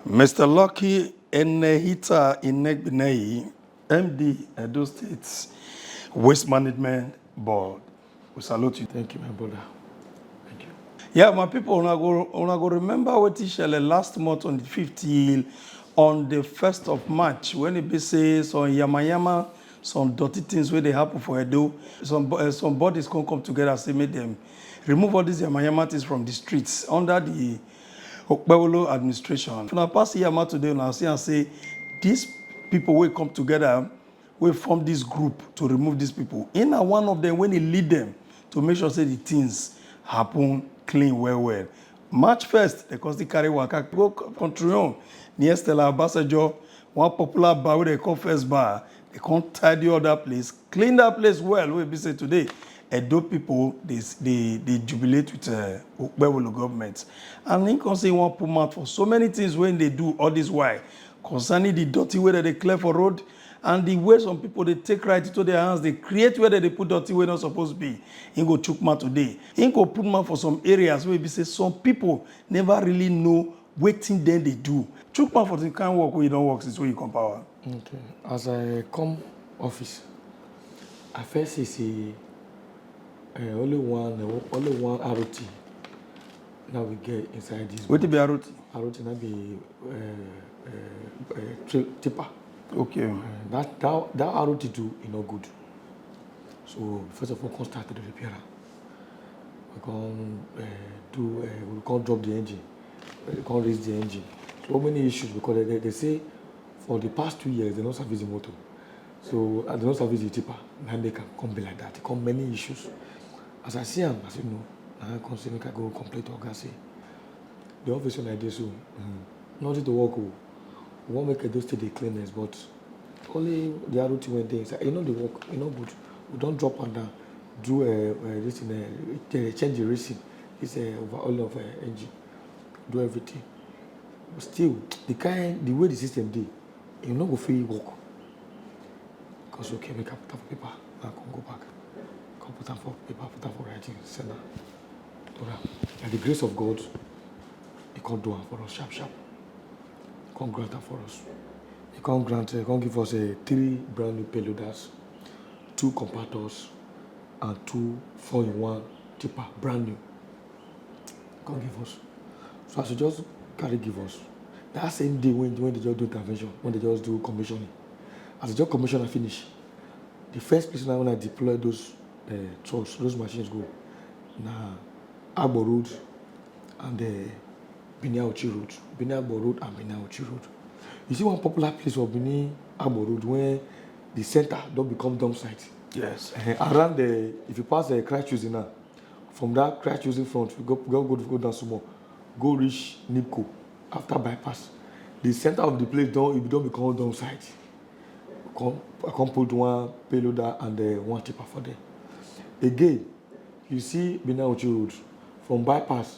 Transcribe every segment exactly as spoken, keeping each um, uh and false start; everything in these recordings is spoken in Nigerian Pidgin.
Mister Lucky Enehita Inegbineyi, M D, Edo State Waste Management Board. We salute you. Thank you, my brother. Thank you. Yeah, my people, una go, una go remember wetin shele last month on the fifth till on the first of March, when e be say some yamayama, some dirty things wey dey happen for Edo, some bo- eh, some bodies come come together say make dem remove all these yamayama things from the streets under the Okpewolo administration. If una pass Iyama today, una see am say these people wey come together, wey form this group to remove these people, he na one of them wey dey lead them to make sure say the things happen clean well well. March first, they come still carry waka go Country Home near Stella Obasanjo, one popular bar wey they call First Bar. They come tidy all that place, clean that place well. Wey be say today, Edo people dey dey dey jubilate with uh, Okpewolo government, and he come say he wan put mouth for so many things wey they do all this while concerning the dirty wey dem dey clear for road, and the way some people dey take right into their hands, dey create where dem dey put dirty wey no suppose be. He go chook mouth today. He go put mouth for some areas wey be say some people never really know wetin dem dey do. Chook mouth for the kind work wey you don work since wey you come power. Okay. As I come office, I first see say uh, only one uh, only one R O T now we get inside this. Wetin be R O T? R O T na be uh, uh, uh, tri- tipper. Okay. Uh, that that that R O T too e no good. So first of all, come start to dey repair am. We come uh, do uh, we come drop the engine. We come raise the engine. So many issues because they, they, they say for the past two years they no service the motor. So as they no service the tipper, na make am come be like that. E come many issues. As I see am, I say no. Na I come say make I go complain to oga say the office wey I dey so, mm, nothing to work o. We wan make Edo State dey cleanest, but only the R O T wey dey inside, e no dey work, e no good. We don drop am down, do uh, uh, this thing, uh, change the racing, this uh, overhauling of uh, engine, do everything. But still, the kind, the way the system dey, e no go fit work. Because okay, make I put am for paper, I come go back, come put am for paper, put am for writing, send am. Torah. By the grace of God, he come do am for us sharp sharp. Come grant am for us. He come grant, he come give us uh, three brand new payloaders, two compactors, and two four-in-one tipper, brand new. Come give us. So as you just carry give us, that same day when when they just do intervention, when they just do commissioning, as they just commission am finish, the first place na when I deploy those uh, trucks, those machines go, na Agbo Road and uh, Benin Auchi Road, Benin Agbo Road and Benin Auchi Road. You see one popular place for Benin Agbo Road when the center don become dump site. Yes. Uh, around the, if you pass the Christ Choosing now, from that Christ Choosing front, we go go go go down small, go reach Nipco after bypass. The center of the place don e don become dump site. Come I come put one payloader and uh, one tipper for there. Again, you see Benin Auchi Road from bypass,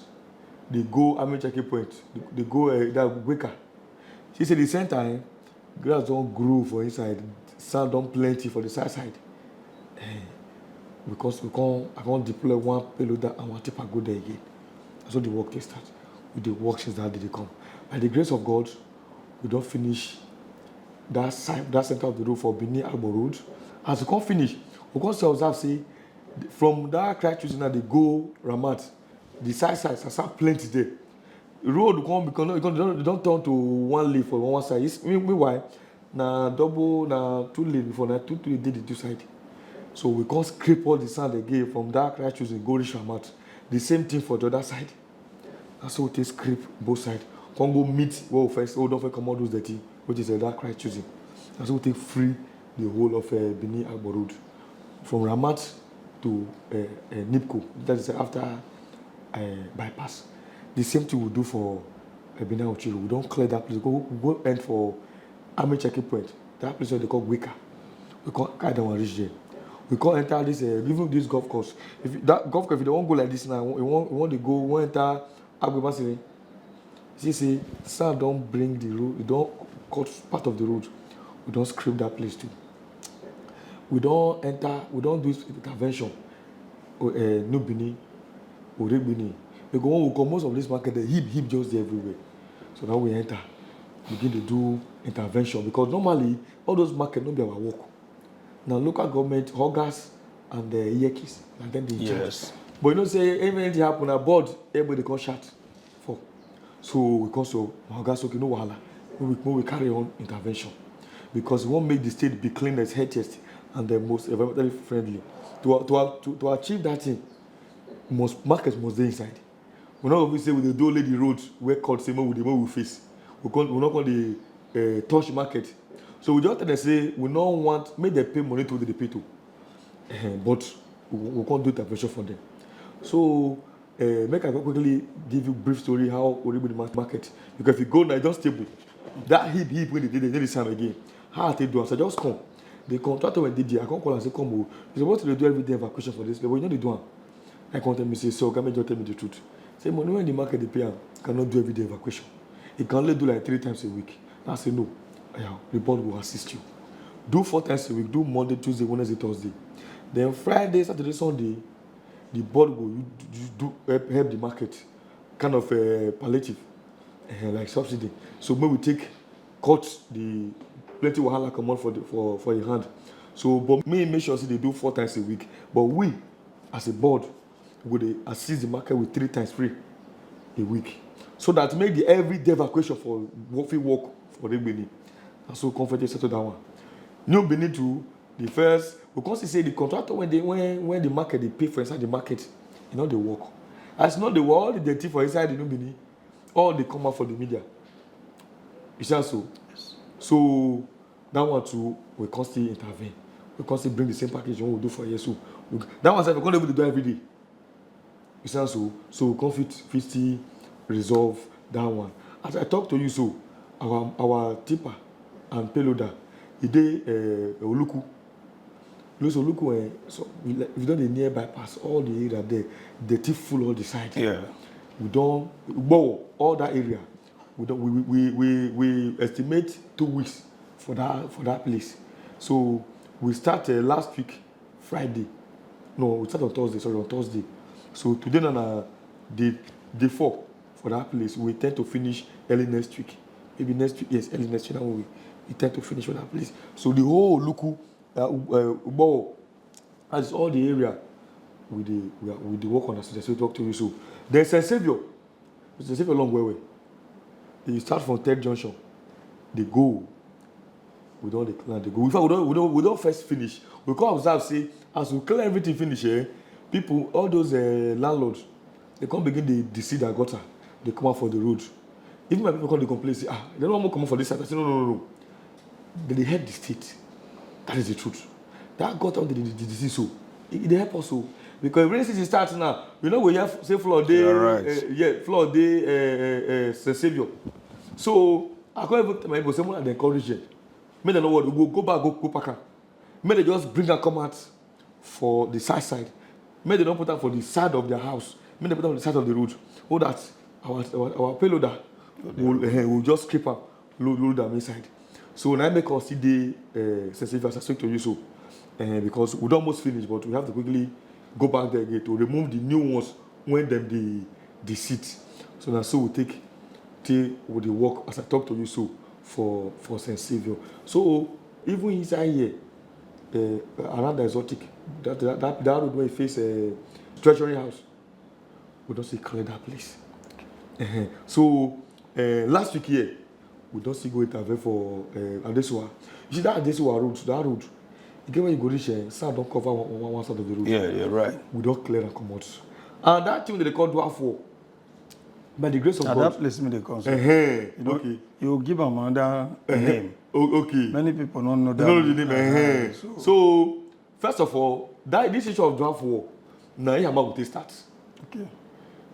they go Army checking point, they, they go uh, that Gweka. See say the center, eh, grass don grow for inside, sand don plenty for the side side. Eh, because we come, I come deploy one payloader and one tipper go there again. Na so the work take start. We dey work since that day dey come. By the grace of God, we don finish that side, that center of the road for Benin Agbo Road. As we come finish, we come still observe say from that Christ Choosing now dey go Ramat, the side side sasa plenty there. Road come become e come don don turn to one lane for one side. Meanwhile, na double, na two lane before, na two two dey the two side. So we come scrape all the sand again from that Christ Choosing go reach Ramat. The same thing for the other side. Na so we take scrape both side. Come go meet where we first, where we don first comot those dirty, which is uh, that Christ Choosing. Na so we take free the whole of uh, Benin Agbo Road from Ramat to uh, uh, Nipco. That is after uh, bypass. The same thing we do for uh, Benin Auchi Road. We don clear that place. Go, we go end for Army checking point. That place wey they call Gweka. We come carry that one reach there. We come enter this, uh, even this golf course. If you- that golf course, if you don't go like this now, you want you want to go, you want enter Agbe Masiri. See say sand don bring the road, e don cut part of the road. We don scrape that place too. We don enter, we don do intervention. Uh, New Benin, Oregbini. Because when we come, most of this market, the heap, heap just dey everywhere. So now we enter. begin to do intervention, because normally all those market no be our work. Na local government, hawkers and uh, yekis, na dem dey in charge. Yes. But you know say if anything happen, na board everybody come shout for. So we come so, my oga say, "Okay, no wahala. Make we, make we carry on intervention, because we wan make the state be cleanest, healthiest, and the most environmentally friendly." To, to, to, to achieve that thing, must, market must dey inside. We no go fit say we dey do only the road wey court say make we dey, make we face. We come, we no come dey uh, touch market. So we just tell them say we no want make dem pay money to the pay to. Eh, but we, we can't do intervention for them. So uh, make I go quickly give you brief story how Oribidi mar- market. Because if you go now, e don stable. That heap, heap wey dey dey, dey no dey see am again. How I take do am? So I just come. The contractor wey dey there, I come call am say, "Come o, you suppose to dey do everyday evacuation for this place, but you no dey do am." I come tell me say, "So oga, make you just tell me the truth." Say money wey the market dey pay am cannot do everyday evacuation. E can only do like three times a week. I say, "No, yeah, the board will assist you. Do four times a week. Do Monday, Tuesday, Wednesday, Thursday. Then Friday, Saturday, Sunday, the board go you do, do help, help the market, kind of uh, palliative, uh, like subsidy. So make we take cut the plenty wahala comot for the, for for your hand." So, but me make sure say they do four times a week. But we, as a board, we dey assist the market with three times free a week, so that make the everyday evacuation for work fit work for Egbeni. And so comfort settle that one. New Benin too, the first, we come see say the contractor when they when when the market dey pay for inside the market, e no dey work. As e no dey work, all the dirty for inside the New Benin, all dey come out for the media. You see am so? So that one too, we come still intervene. We come still bring the same package wey we do for here. So we, that one sef we come dey even dey do every day. You see am so? So we come fit fit still resolve that one. As I talk to you so, our our tipper and payloader, e dey uh, Oluku. You know, so Oluku, eh, so we, like, we don dey near bypass, all the area there, dirty full all the side. Yeah. We don, Ugbowo, all that area, we don, we, we, we, we estimate two weeks for that, for that place. So we start uh, last week, Friday. No, we start on Thursday, sorry, on Thursday. So today na, na day, day four for that place. We intend to finish early next week. Maybe next week, yes, early next week, that we intend to finish for that place. So the whole Oluku, uh, U- uh, Ugbowo, that's all the area we dey, we, are, we dey work on as I dey talk to you so. Then Saint Saviour, Saint Saviour long well well. You start from third junction, dey go. We don dey clear, dey go. In fact, we don, we don, we don first finish. We come observe say as we clear everything finish, eh, people, all those uh, landlords, they come begin dey, dey see their gutter, dey come out for the road. Even my people come dey complain say, "Ah, they no wan comot for this side." I say, "No, no, no, no." They dey help the state. That is the truth. That gutter wey dey, dey, dey, dey see so, e e dey help us o. Because if rainy season start now, we no go hear f- say flood dey. You're right. Uh, yeah, flood dey uh, uh, uh, Saint Saviour. So I come even tell my people say make dem encourage them. Make dem no worry. We go go back, go, go pack am. Make dem just bring am come out for the side side. Make dem no put am for the side of their house. Make dem put am for the side of the road. So that our our, our payloader will, uh, will just scrape am, load, load am inside. So now make us see the uh, sensitive as I speak to you so, uh, because we don almost finish, but we have to quickly go back there again to remove the new ones when dem dey, dey sit. So na so we take take we dey work as I talk to you so for for Saint Saviour. So even inside here, uh, around the exotic, that that that, that road wey face uh, Treasury House, we don see clear that place. Uh-huh. So uh, last week here, we don still go intervene for uh, Adesuwa. You see that Adesuwa road, that road, you get when you go reach, uh, sand don cover one, one, one side of the road. Yeah, you're right. We don clear am comot. And that thing wey dem dey call dwarf wall, by the grace of Na God. That place me dey come. So Uh-huh. You know, Okay. You give am another Uh-huh. name. Oh, okay. Many people don't know that. No, the name. Uh-huh. Uh-huh. So, So first of all, that this issue of dwarf wall, na here we take start. Okay.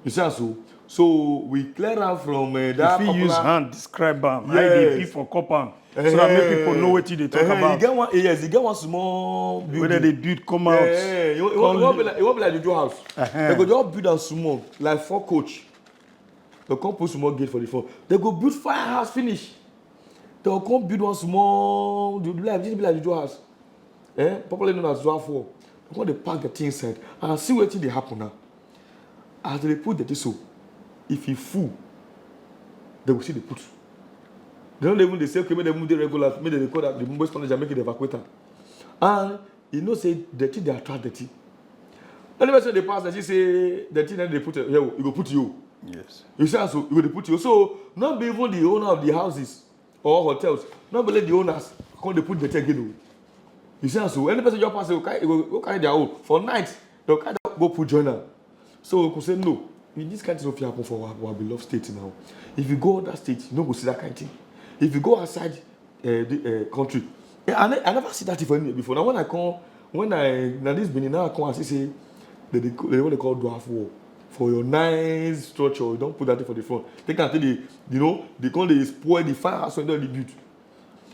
You see am so? So we clear am from uh, that If you use popular hand describe am, how e dey Yes. be for compound, so that make people know wetin you dey talk Uh-huh. about. You get one, yes, you get one small building. Whether they build come out. Yeah, you, you, you won't be like, you won't be like the Joe house. Uh-huh. They go just build am small, like four coach. They come put small gate for the front. They go build five house finish. They go come build one small, the be like, this be like the Joe house. Eh? Popularly known as Joe four. They come dey pack the thing inside and see wetin dey happen now. As they put the thing so, if e full, they go see the put. They don't even dey say, "Okay, make dem move dey regular, make dem dey call that the waste manager, make it evacuate am." And you know say dirty dey attract dirty. Any person dey pass, dem see say dirty, na dey put, eh, you go put you. Yes. You see am so, you go dey put you. So no be even the owner of the houses or hotels, no be like the owners come dey put dirty again o. You see am so, any person just pass, go carry, go, go carry their own for night. Dem carry go put join am. So we could say no. This kind thing no fit happen for our, our beloved state now. If you go other state, you no go see that kind thing. If you go outside uh, the uh, country, eh, I, ne- I never see that thing for anywhere before. Now when I come, when I now this Benin now I come and see say they dey co- they what they call dwarf wall for your nice structure. You don't put that thing for the front. They can take the, you know, they come dey spoil the fine house wey you don build.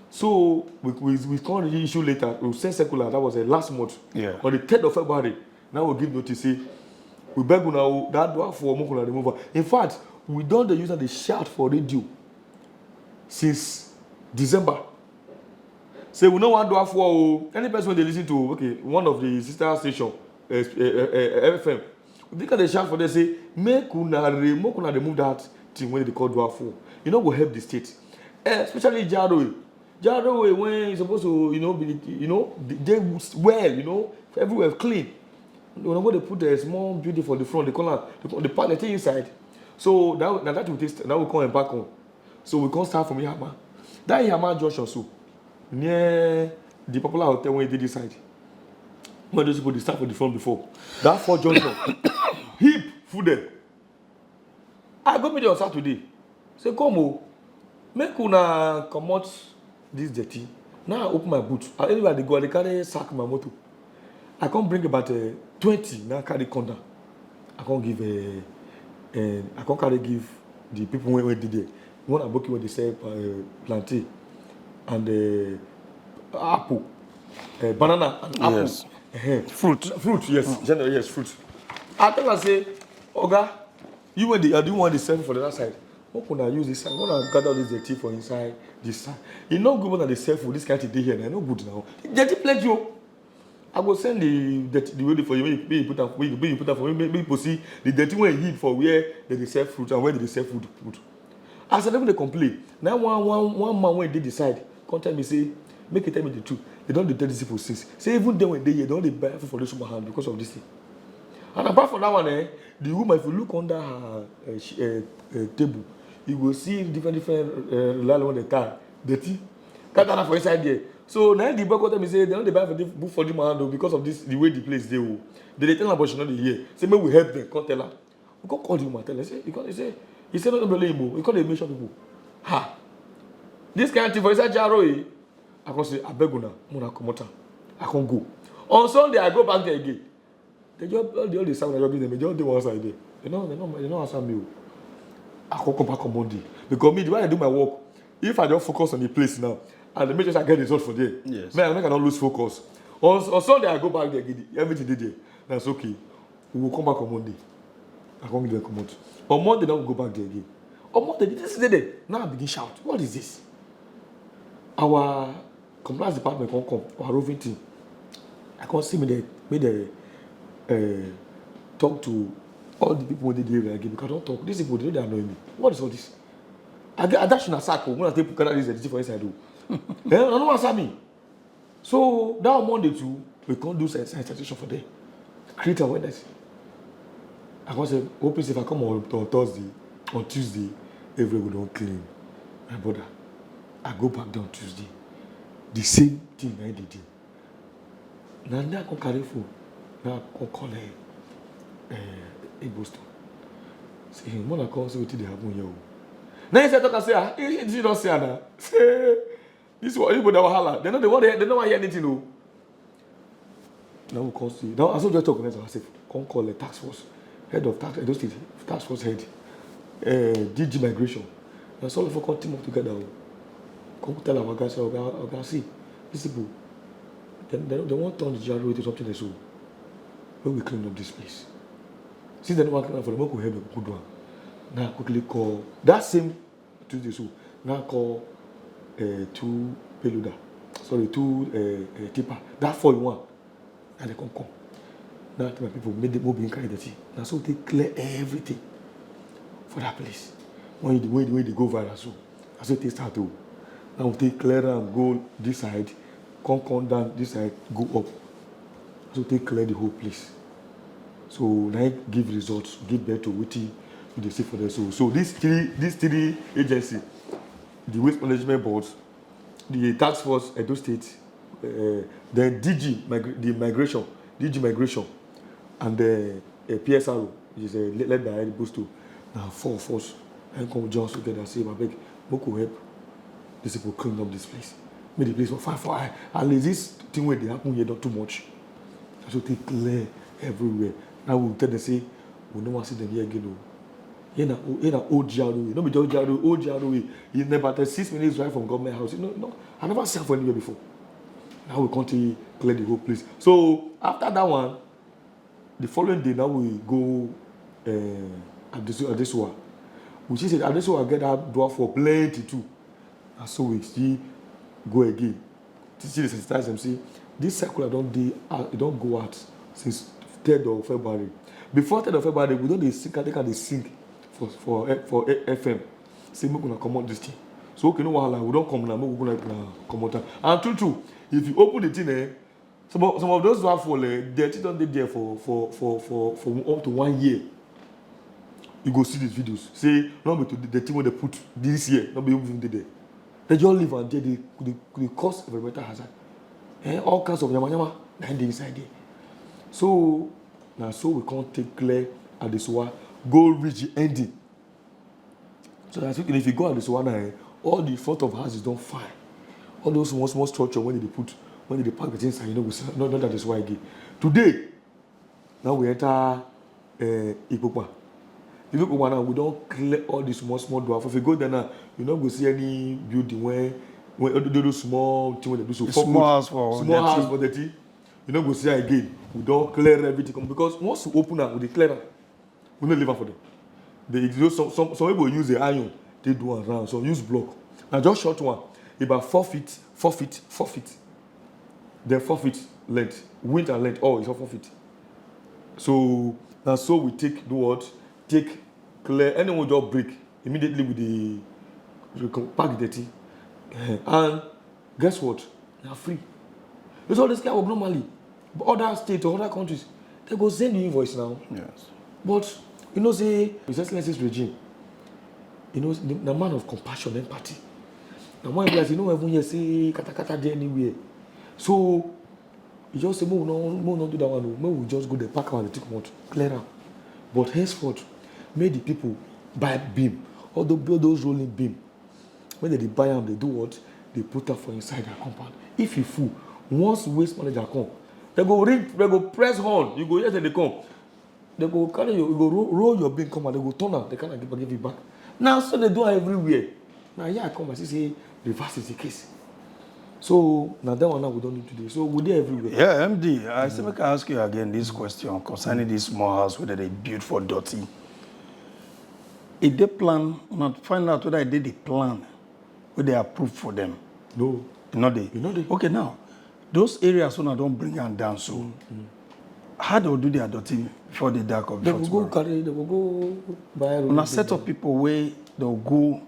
So we we we come really issue later. We send circular, that was uh, last month. Yeah. On the third of February, now we give notice say we beg una o, that dwarf wall, make una remove am. In fact, we don dey use am dey shout for radio since December. Say we no wan dwarf wall o. Any person wey dey listen to, okay, one of the sister station, uh, uh, uh, F M, they can dey shout for them say make una re make una remove that thing wey they call dwarf wall. E no go help the state, eh, especially G R O A. G R O A wey e suppose to, you know, be, you know, dey well, you know, everywhere clean. Una go dey put a small building for the front, they call am, they call the park, they take inside. So that na that we take, now we come embark on. So we come start from Ihama. That Ihama junction so, near the popular hotel wey dey this side. When those people dey start for the front before, that four junction, heap full there. I go meet them on Saturday. Say, "Come o, make una comot this dirty." Now I open my boot. I, anywhere I dey go, I dey carry sack, my motor. I come bring about uh, twenty, now carry come down. I come give, uh, uh, I come carry give the people wey wey dey there. One aboki wey dey sell uh, plantain and uh, apple, uh, banana and apple. Yes. Uh-huh. Fruit. Fruit, yes. Generally, yes, fruit. I tell am say, "Oga, you wey dey, I do want the sell for the other side. Make una use this side. Make una gather all this dirty for inside this side. E no good when I dey sell food. This kind thing dey here na, e no good now. Dirty plenty o." I go send the dirty the way for you. Make you, make you put am, make you, make you put am for me. Make, make people see the dirty wey e heap for where they dey sell fruit and where they dey sell food put. As I never dey complain, now one one one man wey dey the side come tell me say, make he tell me the truth. They don dey tell these people since. Say even then when they here, they don dey buy food for this woman hand because of this thing. And apart from that one, eh, the woman, if you look under her uh, she, uh, uh, table, you go see different different uh, lala wey dey tie dirty. Gather am for inside there. So now the boy come tell me say they don dey buy for the book for the man o because of this the way the place dey o. They dey tell am but she no dey hear. Say make we help them. Come tell am. We come call the woman tell her say, he come dey say, he say no no be only him o. He come dey mention people. Ha. This kind thing for inside G R O A. I come say, "Abeg una, make una comot am." I come go. On Sunday, I go back there again. They just all the all the sound I just give them, they just dey one side there. They no they no they no answer me o. I come come back on Monday because me the way I do my work, if I just focus on the place now and make sure say I get result for there, Yes. Man, I make I no lose focus. On, on Sunday I go back there again, everything dey there. That's okay. We will come back on Monday. I come give them comot. On Monday now we go back there again. On Monday this day there now I begin shout, "What is this?" Our compliance department come come, our roving team. I come see me there, make dem uh, talk to all the people wey dey the area again because I don talk. These people dey dey annoy me. What is all this? I get I dash una sack o, when I take gather this dirty for inside o. Eh, una no answer me. So that Monday too, we come do sen- sensitization for them, create awareness. I come say, "Hope say if I come on, on Thursday, on Tuesday, everywhere go don clean." My brother, I go back there on Tuesday. The same thing na dey there. Na there I come carry phone. Now I come call uh, uh, Igbo store. Say, "Hey, mona come see wetin dey happen here o." Now he say, talk am say, "Ah, he he don see am na." Say, "This one, Igbo na wahala. They no dey want, they no want hear anything o." Now we come see. Now I so just talk next myself. Come call the task force, head of tax, Edo State task force head, uh, D G migration. Na so we come team up together o. Come tell our guys, "Oga, oga, see, these people, they, they, they wan turn the G R O into something else o. Make we clean up this place." Since they no wan clean up for them, make we help them go do am. Now I quickly call that same Tuesday so. Now I call uh, two payloader, sorry, two uh, uh, tipper. That four in one. And they come come. Now I tell my people, make the mobile carry the thing. Now so they clear everything for that place. When you when, when they go viral so, I say they start to Now we take clear am go this side, come come down this side, go up. So take clear the whole place. So na it give results, give birth to wetin you dey see for there. So so these three these three agency, the waste management board, the task force Edo State, uh, then D G migra- the migration, D G migration, and uh, uh, P S R O, which is uh, led by Edo State. Now four of us and come join us together and say, "Abeg, make we help these people clean up this place. Make the place for fine for eye. At least this thing wey dey happen here don too much." So take clear everywhere. Now we tell them say we no wan see them here again o. Here na here na old G R O A. No be just G R O A, old G R O A. E never tell six minutes drive from government house. You know, no, I never see am for anywhere before. Now we come take clear the whole place. So after that one, the following day now we go uh, Adesu- Adesuwa. We see say Adesuwa get that dwarf for plenty too. And so we still go again. Still dey sensitize them say this circular don dey out, e don go out since third of February. Before third of February, we don dey sing, take am dey sing for for eh, for eh, F M. Say make una comot this thing. So okay, no wahala, we don come now, make we go like na comot am. And true true, if you open the thing, eh, some of, some of those who have fall, eh, dirty don dey there for for for for for up to one year. You go see these videos. Say no be to the thing wey they put this year, no be even dey there. They just leave and there they they, they cause environmental hazard. Eh, all kinds of yamayama na im dey inside there. So na so we come take clear Adesuwa, go reach the ending. So I think if you go Adesuwa now, eh, all the front of houses don fine. All those small small structure when they dey put when they dey pack the things and you no go see no no that is why again. Today, now we enter uh, Ipopa. Ipopa now we don clear all the small small dwarf. If you go there now, you no go see any building where where all those small thing wey dey do so. The four small foot, house for small dirty. House for dirty. You no go see am again. We don clear everything come because once you open am, we dey clear am. We no leave am for them. They, you know, some, some, some people use the iron, they do am round. Some use block. Na just short one, about four feet, four feet, four feet. Then four feet length, width and length, all is four feet. So na so we take do what? Take clear anyone just break immediately with the we go pack dirty. Eh, and guess what? Na free. You see all this kind of normally, other states or other countries, they go send you invoice now. Yes. But you know say His Excellency's regime, you know, the, the man of compassion, empathy. Na why be like say you no even hear say katakata dey anywhere. So you just say make we no make we no do that one o, make we just go there, pack our dirty comot, clear am. But henceforth, make the people buy beam, all those, all those rolling beam. When they dey buy am, they do what? They put am for inside their compound. If e full, once waste manager come, they go ring, they go press horn. You go hear say they come. They go carry you, you go roll, roll your bin come out. They go turn am. They cannot give, give it back. Now so they do am everywhere. Now here I come, I see say reverse is the case. So now that one now we don't need today. So we dey everywhere. Yeah, M D, I still make I ask you again this question concerning this small house wey they build for dirty. E dey plan, una find out whether e dey the plan wey they approve for them. No. E no dey. E no dey. Okay, now those areas una don bring am down so. How they do their dirty before they dark up? They before go go tomorrow? Carry, they go go buy road. Una set up people wey they go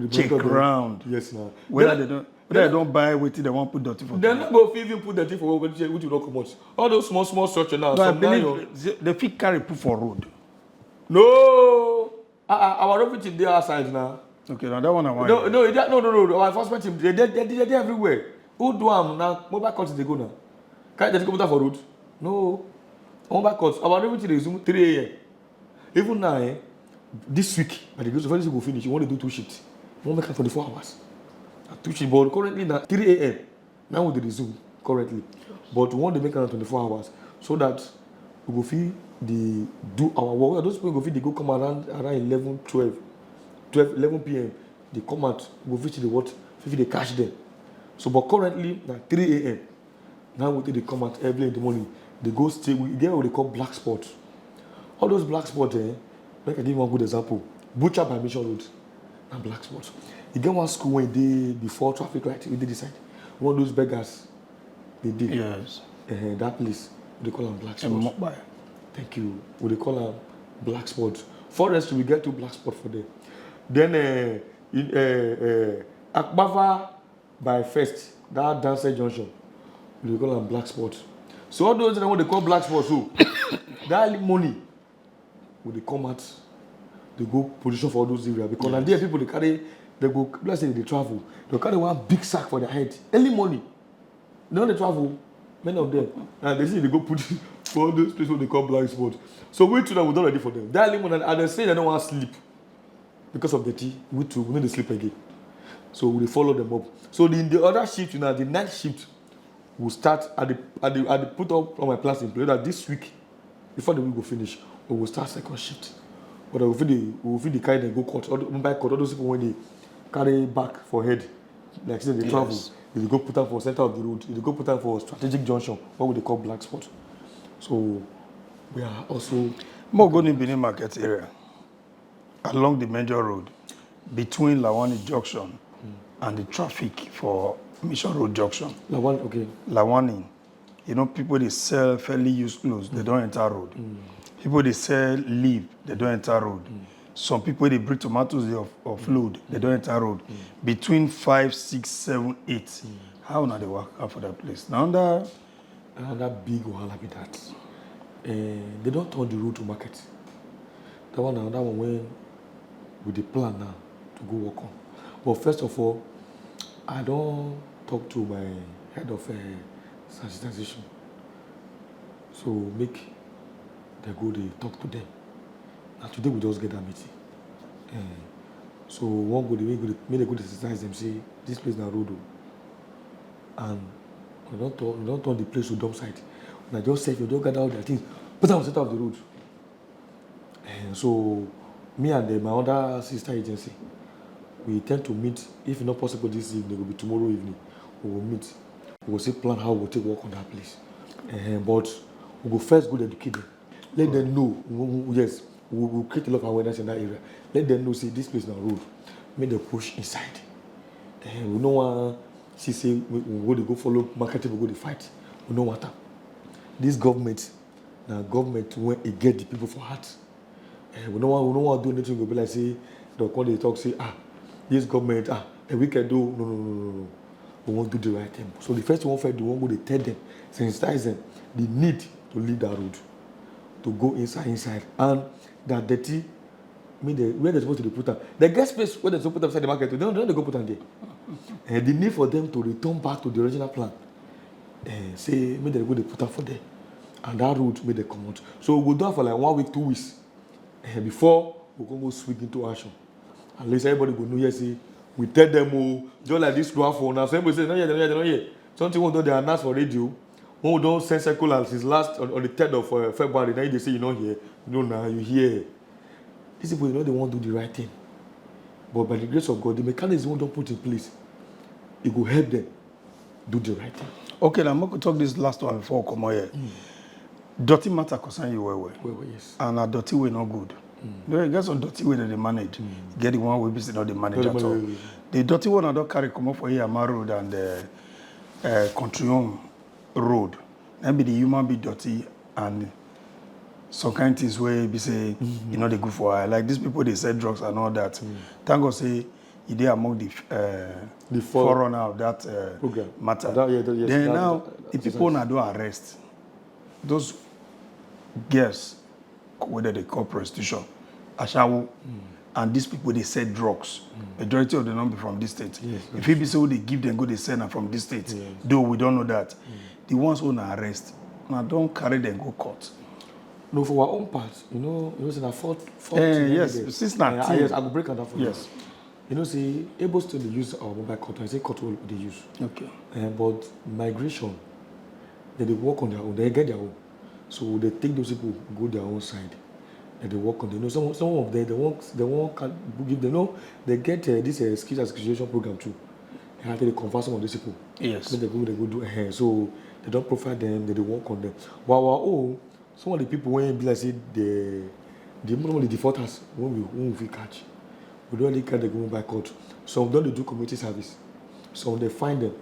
check ground. Yes, now. Whether they don't, whether they don't buy wetin they wan put dirty for. They no go fit even put dirty for where which you don comot. All those small small structure now. No, I believe they fit carry put for road. No. Ah, ah, our road fit dey outside now. Okay, now that one I want. No, no, no, no, no. Our enforcement team, they, they, they, they, they everywhere. Who do am now? Mobile court dey go now. Carry dirty comot for road. No. Mobile court, our road fit dey resume three a.m. Even now, eh, this week, by the grace of God, this week go finish. We want to do two shifts. We want make am twenty-four hours. Na two shifts, but currently na three a.m. Now we dey resume currently, but we want to make am twenty-four hours so that we go fit dey do our work. Those people go fit dey go come around around eleven, twelve, twelve, eleven p.m. They come out, we go fit dey what? Fit dey catch them. So, but currently na three a.m. Now we take dey come out early in the morning. They go stay. We get what they call black spot. All those black spots, eh? Make I give you one good example. Butcher by Mission Road, na black spot. E get one school wey dey before traffic light, e dey this side. One of those beggars, they dey. Yes. Uh, that place, we dey call am black spot. Mobile. Thank you. We dey call am black spot. Forest, we get two black spot for there. Then, uh, in, uh, uh, Akpava by first, that Dancer Junction, we dey call am black spot. So all those things wey dey call black spot, so that early morning, we dey come out, dey go position for all those areas, because na there people dey carry, they go, let's say they dey travel, they carry one big sack for their head early morning. They no dey travel, many of them. And they say they go put for all those places wey they call black spot. So we too now, we don ready for them. That early morning, and they say they no wan sleep because of dirty. We too, we no dey sleep again. So we dey follow them up. So the, the other shift now, the night shift, we start at the, at the, at the put up all my plans in place that this week, before the week go finish, we will start second shift. But we fit dey, we fit dey carry them go court, all the mobile court, all those people when they carry back for head, like say they travel, Yes. They go put am for center of the road, they go put am for strategic junction, what we dey call black spot. So we are also Mogoni Benin Market area, along the major road, between Lawani Junction and the traffic for Mission Road Junction. Lawani, okay. Lawani, you know, people dey sell fairly used clothes, they don enter road. People dey sell leaf, they don enter road. Some people dey bring tomatoes, they off-, offload, they don enter road. Between five, six, seven, eight. How una dey waka for that place? Na under Another big wahala be that. Eh, they don turn the road to market. That one na another one wey we dey plan now to go work on. But first of all, I don talk to my head of, eh, sensitization. So make they go dey talk to them. Na today we just get that meeting. Eh, so we wan go dey, make go dey, make they go dey sensitize them say this place na road o. And we don turn, we don turn the place to dump site. Una just sef, you just gather all their things, put am on center of the road. Eh, so me and, eh, my other sister agency, we intend to meet, if not possible this evening, it go be tomorrow evening, we go meet. We go still plan how we go take work on that place. Eh, but we go first go there educate them. Let them know. We, we, yes, we will create a lot of awareness in that area. Let them know say this place na road. Make them push inside. Eh, we no wan see say we, we go dey go follow market people go dey fight. We no want am. This government na government wey e get the people for heart. Eh, we no wan, we no wan do anything go be like say dem come dey talk say, "Ah, this government, ah, a wicked do." No, no, no, no, no. We wan do the right thing. So the first thing we wan first do, we wan go dey tell them, sensitize them, the need to leave that road, to go inside, inside. And that dirty, make the, where they supposed to dey put am. They get space where they suppose put am inside the market, they no, they no dey go put am there. Eh, the need for them to return back to the original plan. Eh, say make they go dey put am for there. And that road make they comot. So we go do am for like one week, two weeks. Eh, before we go go swing into action. At least everybody go know, yes, say we tell them, oh, just like this law for now. So everybody say, "No hear, no hear, no hear." Something we don dey announce for radio. When we don send circular since last, on, on the third of, uh, February, now they say you no hear. No, now you hear. These people, you know, they wan do the right thing. But by the grace of God, the mechanism we don put in place, e go help them do the right thing. Okay, now make we talk this last one before we comot here. Dirty matter concern you well well. Well, well, yes. And na dirty wey no good. You know, e get some dirty wey dem dey manage. E get the one wey be say no dey manage at all. The dirty one I don carry comot for Iyama Road and, uh, uh, Country Home Road. Na be the human being dirty and some kind things wey be say e no dey good for eye. Like these people dey sell drugs and all that. Thank God say e dey among the, uh, The for- forerunner of that, uh, Program. Matter. That, yeah, that, yes, then that, now that, that the people exercise. Una don arrest those girls wey dem dey call prostitution, ashawo, and these people dey sell drugs. Majority of them no be from this state. Yes, e fit be say we dey give them go dey sell na from this state. Yes. Though we don't know that. The ones wey una arrest, una don carry them go court. No, for our own part, you know, you know, say na four, four Eh, thing yes, there. Since na Eh, ah, team. Yes, I go break am down for you. Yes. You know, say Ebo State dey use our mobile court. I say court wey dey use. Okay. Eh, but migration, they dey work on their own. They get their own. So they take those people go their own side. They dey work on them. You know, some, some of them, they won't, they won't ca-, give them. No, they get, uh, this, uh, skills acquisition program too. They have to convert some of these people. Yes. Make they go, they go do. Eh, so they don profile them. They dey work on them. But our own, some of the people wey be like say the, the, some of the defaulters wey we, wey we fit catch, we don already carry them go mobile court. Some don dey do community service. Some dey find them.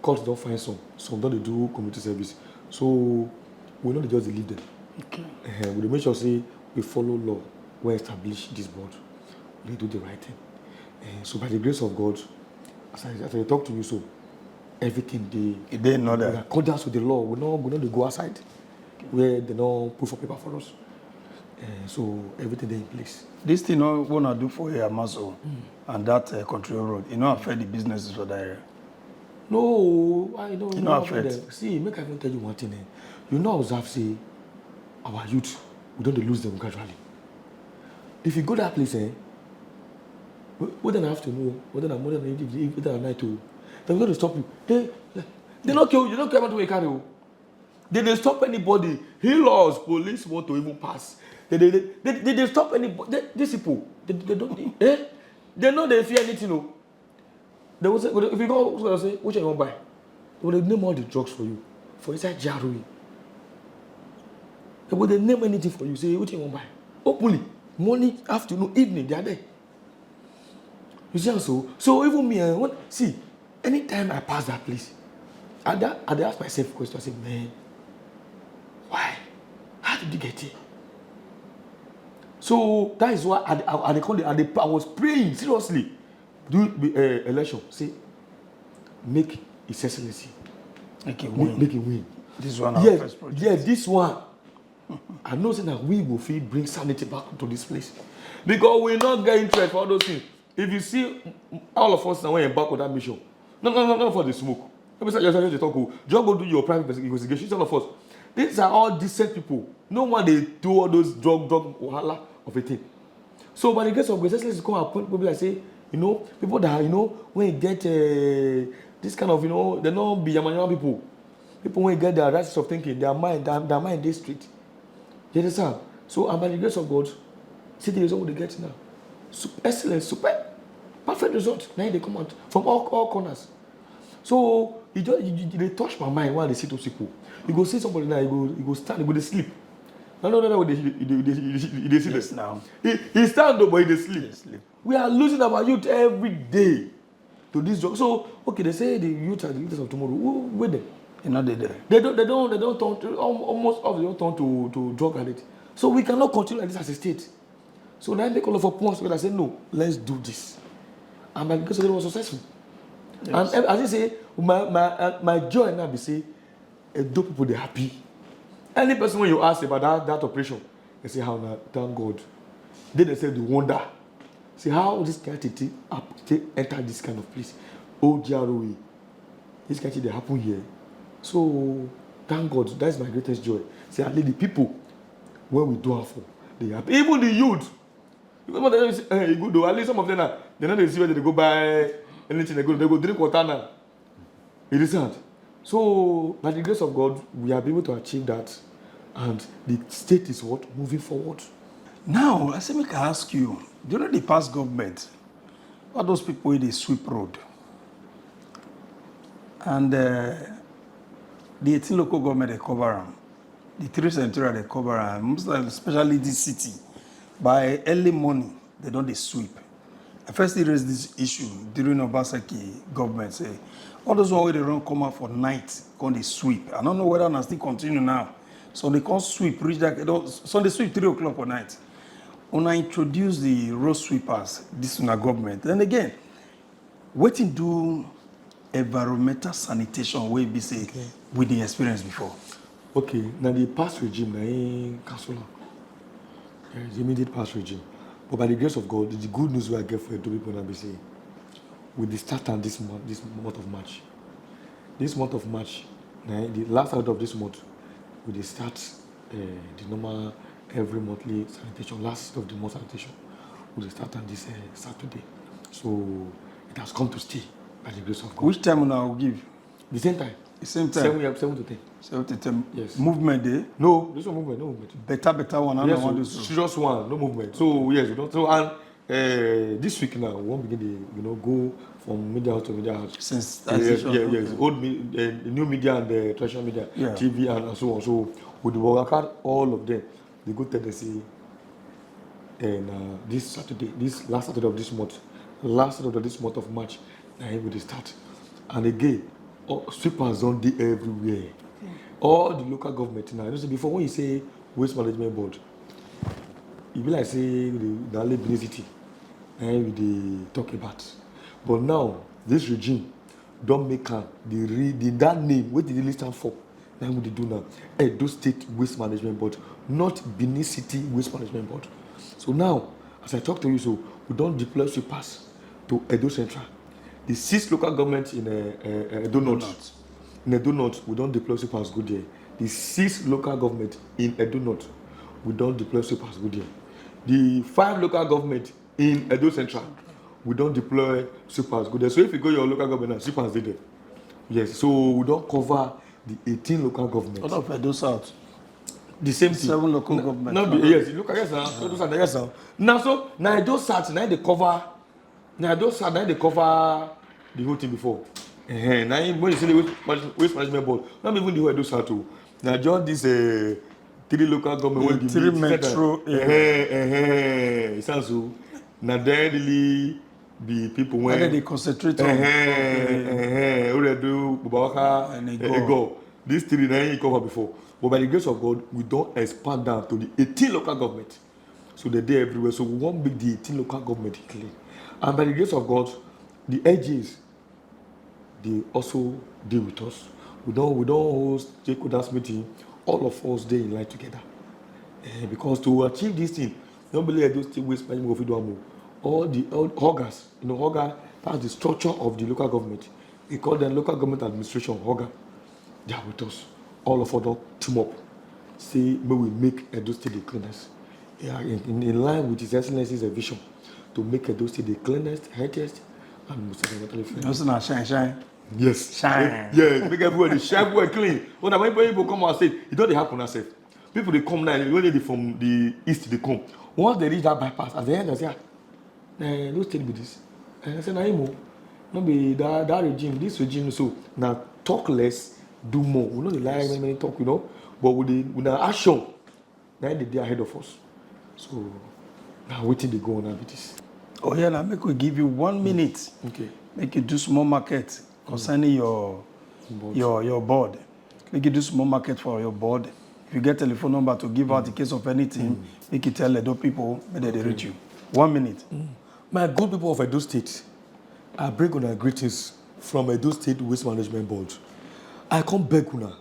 Court don find some. Some don dey do community service. So we no dey just dey leave them. Okay. Eh, we dey make sure say we follow law wey establish this board. We dey do the right thing. Eh, so by the grace of God, As I, as I talk to you so, everything dey E dey in order. in accordance with the law. We no, we no dey go outside where they no put for paper for us. Uh, so everything dey in place. This thing wey una do for here, Maso, and that uh, control road, e no affect the businesses for that area. No, I no. E no affect. See, make I even tell you one thing. Eh? You know, observe say our youth, we don dey lose them gradually. If you go that place, eh, wh- whether na afternoon, whether na morning, whether na night, oh, dem go dey stop you. They, they no care. You no care about where you carry. Oh. They dey stop anybody. Healers, police want to even pass. They they they, they, they, they stop anybody. They, these people, they, they don't. Eh? They no dey fear anything. Oh. They will say, if you go, go say, which one you wan buy? They will name all the drugs for you for inside G R O. They will dey name anything for you. Say which one you wan buy? Openly, morning, afternoon, evening, they are there. You see am so? So even me, eh, when, see, anytime I pass that place, I dey, I dey ask myself question. I say, man, why? How did you get here? So that is why I, I, I, dey come dey- I, dey- I was praying seriously. Do uh, election, say, make His Excellency, Make e make, win. Make him win. This one na Yes, first project. Yes, this one. I know say that we will feel bring sanity back to this place, because we not get interest for all those things. If you see all of us now, when embark on that mission, no, no, no, no, for the smoke. Let me say, just talk. Oh, just go do your private investi- investigation. All of us, these are all decent people. No one dey do all those drug, drug wahala of a thing. So by the grace of God, let's come appoint people like say, you know, people that, you know, when you get uh, this kind of, you know, they no be yamayama people. People when you get their right of thinking, their mind, their, their mind dey straight. You understand? So and by the grace of God, see the result we dey get now. Sup- excellent, super, perfect result. Now they come out from all, all corners. So e just e, e dey touch my mind when I dey see those people. You go see somebody now, you go you go stand, you go dey sleep. No, no, no, no, you dey you dey you dey you dey see Yes, them. Now. He he stand up, but he dey sleep. Dey sleep. We are losing our youth every day to this drug. So okay, they say the youth are the leaders of tomorrow. Who where them? E no dey there. They don't they don't they don't turn to, al- almost all of them turn to to drug addict. So we cannot continue like this as a state. So now they call for points where I say no, let's do this. And by because it was successful. And ev- as you say, my my uh, my joy now be say, Edo people dey happy. Any person when you ask about that that operation, they say how now thank God. Then they say the wonder. Say how this kind of thing up take enter this kind of place. O G R O E. This kind of thing dey happen here. So thank God. That's my greatest joy. Say at least the people where we do am for, they happy. Even the youth. Even when they say, eh, e good though. At least some of them now, they no dey see where they go buy anything. They go they go drink water now. It is sad. So by the grace of God, we have been able to achieve that, and the state is what moving forward. Now, I say make I ask you, during the past government, all those people wey dey sweep road, and uh, the eighteen local government dey cover am, the three senatorial dey cover am, most of- especially this city, by early morning they don dey sweep. I first still raise this issue during Obaseki government, say all those one wey dey run come out for night come dey sweep. I no know whether na still continue now. Some dey come sweep reach that, some dey sweep three o'clock for night. Una introduce the road sweepers, this una government. Then again, wetin do environmental sanitation wey be say we dey experience before? Okay, now the past regime, na him cancel am. Eh, the immediate past regime. But by the grace of God, the good news wey I get for Edo people na be say we dey start am this month, this month of March. This month of March, na the last out of this month, we dey start uh, the normal every monthly sanitation, last of the month sanitation. We dey start am this uh, Saturday. So it has come to stay by the grace of God. Which time una go give? The same time. The same time. Seven, yeah, seven to ten. Seven to ten. Yes. Movement dey. No, this one movement, no movement. Better, better one. I Yes, don't want so this one. Serious one, no movement. So yes, we don't. So and uh, this week now, we won't begin the you know go from media house to media house. Since Yes, transition, yes, yes. Okay. Old me, uh, new media and uh, traditional media, Yeah. T V and, and so on. So we dey work out all of them. They go tell them say, and uh, this Saturday, this last Saturday of this month, last Saturday of this month of March, na him we dey start. And again, all, sweepers don dey everywhere. All the local government now. You know, say before when you say waste management board, e be like say we dey na only Benin City, na him we dey talk about. But now, This regime don make am the re the that name wey dey really stand for na im we dey do now, Edo State Waste Management Board, not Benin City Waste Management Board. So now, as I talk to you so, we don deploy sweepers to Edo Central. The six local government in uh, uh, Edo North, in Edo North, we don deploy sweepers go there. The six local government in Edo North, we don deploy sweepers go there. The five local government in Edo Central, we don deploy sweepers go there. So if you go your local government now, sweepers dey there. Yes, so we don cover the eighteen local government. All of Edo South. The same thing. Seven local government. No be, yes, you look at, yes now. Edo South, yes now. Now so na Edo South na dey cover. Na Edo South na dey cover the whole thing before. Uh-huh. Na him, when you say the waste manage- waste management board, not even the whole Edo South o. Na just this uh, three local government wey The be three main center. Metro area. Uh-huh, uh-huh. It sounds so. Na there really be people when And then they concentrate on uh-huh, uh-huh. Oredo, Bubawaka, And Ego. Ego. These three na him cover before. But by the grace of God, we don expand down to the eighteen local government. So they dey everywhere. So we wan make the eighteen local government clean. And by the grace of God, the L G As dey also dey with us. We don we don hold stakeholders meeting. All of us dey in line together. Eh, because to achieve this thing, no be only Edo State Waste Management go fit do am o. All the all hawkers, you know, hawker, that's the structure of the local government. We call them local government administration, hawker. They are with us. All of us don team up. Say make we make Edo State the cleanest. Yeah, in, in, in line with His Excellency's vision to make Edo State the cleanest, healthiest, and most environmentally friendly. Just na shine, shine. Yes. Shine. Yes. Make everywhere dey shine, everywhere clean. When when people come out say, it don dey happen as if people dey come now. When they dey from the east dey come, once they reach that bypass, as they enter, say, ah, eh, no state be this. And I say, na him o. No be that that regime, this regime. So na talk less, do more. We no dey like many many talk, you know. But with the with the action, na dey dey ahead of us. So na wetin dey go on now be this. Oh yeah, now make we give you one minute. Okay. Make you do small market concerning your Board. your your board. Make you do small market for your board. If you get telephone number to give out in case of anything, make you tell Edo people make they dey reach you. One minute. My good people of Edo State, I bring una greetings from Edo State Waste Management Board. I come beg una,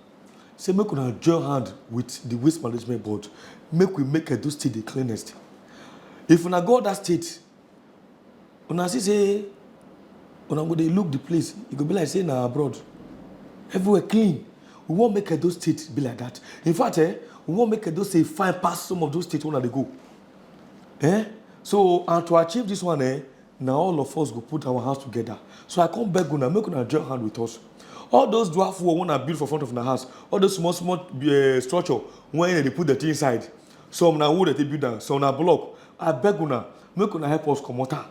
say make una join hand with the Waste Management Board, make we make Edo State the cleanest. If una go other state, una see say una go dey look the place, e go be like say na abroad. Everywhere clean. We wan make Edo State be like that. In fact, eh, we wan make Edo State fine pass some of those states wey una dey go. Eh? So, and to achieve this one, eh, na all of us go put our hands together. So I come beg una, make una join hand with us. All those dwarf wall wey una build for front of una house, all those small small uh, structure wey dem dey put dirty inside, some na wood dem take build am, some na block. I beg una, make una help us comot am.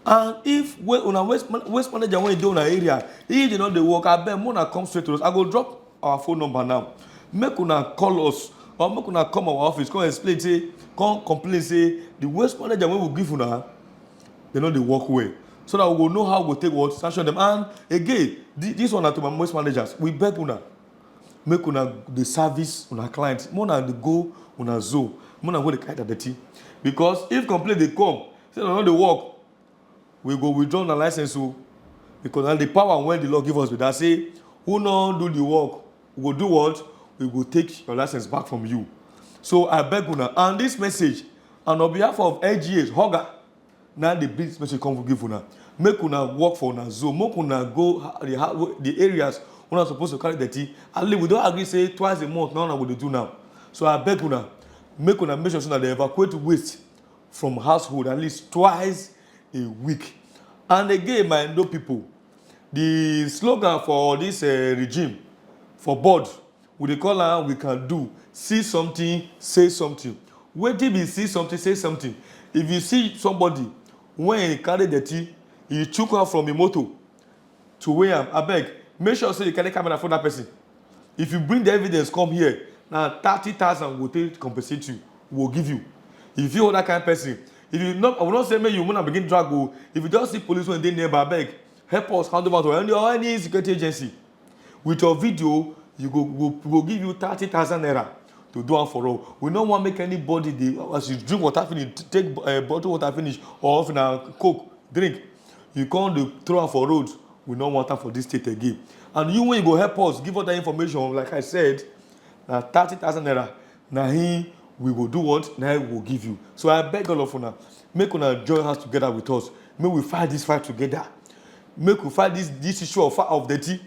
And if we, una waste, man- waste manager wey dey una area, if they no dey work, abeg make una come straight to us. I go drop our phone number now. Make una call us or make una come our office, come explain say, come complain say the waste manager wey we give una, they no dey work well. So that we go know how we go take what sanction them. And again, thi- this one na to my waste managers. We beg una, make una dey service una clients. Make una dey go una zone. Make una go dey carry the dirty. Because if complaint dey come, say una no dey work, we go withdraw una license o. Because na the power wey the law give us be that say who no do the work, we go do what? We go take your license back from you. So I beg una, and this message, and on behalf of L G As, hawker, na the big message come give una. Make una work for una zone. Make una go ha- the ha- the areas una suppose to carry dirty. At least we don agree say twice a month na una go dey do now. So I beg una, make una make sure say una dey evacuate waste from household at least twice a week. And again, my Edo people, the slogan for this uh, regime for board, we dey call am, we can do. See something, say something. Wetin be see something, say something? If you see somebody wey carry dirty, you chook am from im motor to weigh am, abeg, make sure say you carry camera for that person. If you bring the evidence come here, na thirty thousand we go take compensate you, we go give you. If you hold that kind person, if you no, I will not say make you una begin drag o. If you just see police wey dey nearby, abeg, help us hand over to any or any security agency. With your video, you go go go give you thirty thousand naira to do am for all. We no wan make anybody dey, as you drink water finish, take uh, bottle water finish, or if na coke, drink, You come dey throw am for road, we no want am for this state again. And you, when you go help us give all that information, like I said, na thirty thousand naira, na him we go do what, na him we go give you. So I beg all of una, make una join hands together with us, make we fight this fight together, make we fight this this issue of of dirty,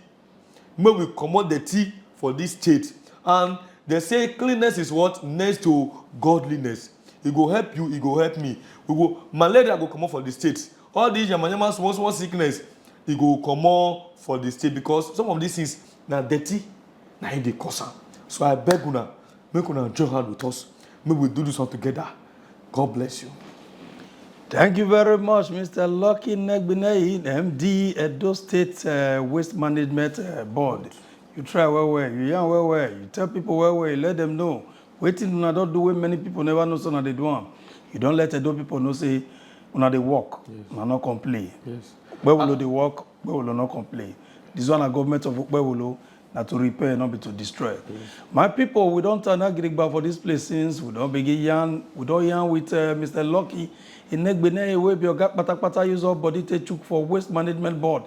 make we comot dirty for this state. And they say cleanliness is what, next to godliness. E go help you, e go help me. We go, malaria go comot for the state. All these yamayama small small sickness, e go comot for the state, because some of these things na dirty, na im dey cause am. So I beg una, make una join hand with us, make we do this one together. God bless you. Thank you very much, Mister Lucky Negbineyi, M D, Edo State uh, Waste Management uh, Board. You try well well, you yarn well well, you tell people well well, you let them know wetin una don do wey many people never know say una dey do am. You don let Edo people know say una dey work, una no complain. Yes. Okpewolo dey work, Okpewolo no complain. This one na government of Okpewolo, na to repair, not be to destroy. My people, we don tanda gidigba for this place since we don begin yarn. We don yarn with uh, Mister Lucky Inegbene wey be oga patapata use all body take chook for waste management board.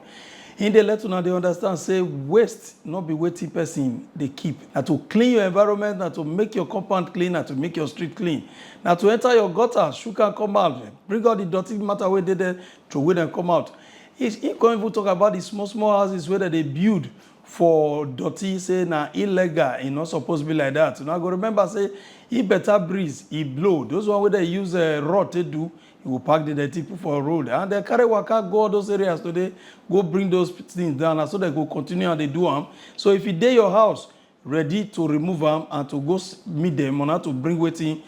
He dey let una dey understand say waste no be wetin person dey keep. Na to clean your environment, na to make your compound clean, na to make your street clean, na to enter your gutter, shook am come out, bring all the dirty matter wey dey there, throway dem come out. He he come even talk about the small small houses wey dem dey build for dirty, say na illegal, e no suppose be like that. Una go remember say if better breeze e blow, those one wey dem use uh, rod take do, e go pack the dirty put for road and dem carry waka go all those areas today, go bring those things down, na so dem go continue and dey do am. So if e dey your house, ready to remove am and to go s- meet dem on how to bring wetin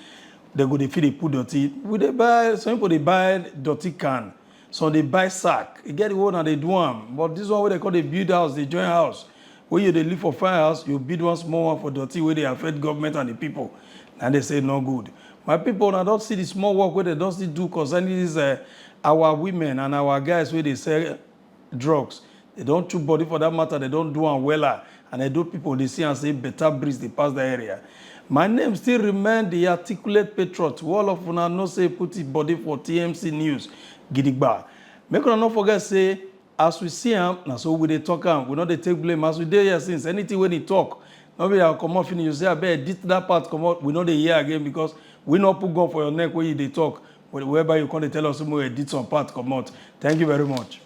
dem go dey fit dey put dirty. We dey buy, some people dey buy dirty can, some dey buy sack. E get the one na dey do am, but this one wey dem call dey build house, dey join house, wey you dey live for fine house, you build one small one for dirty wey dey affect government and the people, na dey say no good. My people, una don see the small work wey dem don still do concerning this uh, our women and our guys wey dey sell drugs. They don chook body for that matter, they don do am wella, and Edo people dey see am say better breeze dey pass that area. My name still remain the articulate patriot wey all of una know say put him body for T M C news gidigba. Make una no forget say as we see am, na so we dey talk am, we no dey take blame. As we dey here since, anything wey dey talk, no be our comot finish, you say abeg edit that part comot, we no dey hear again because we no put gun for your neck wey you dey talk, whereby you come dey tell us say make we edit some part comot. Thank you very much.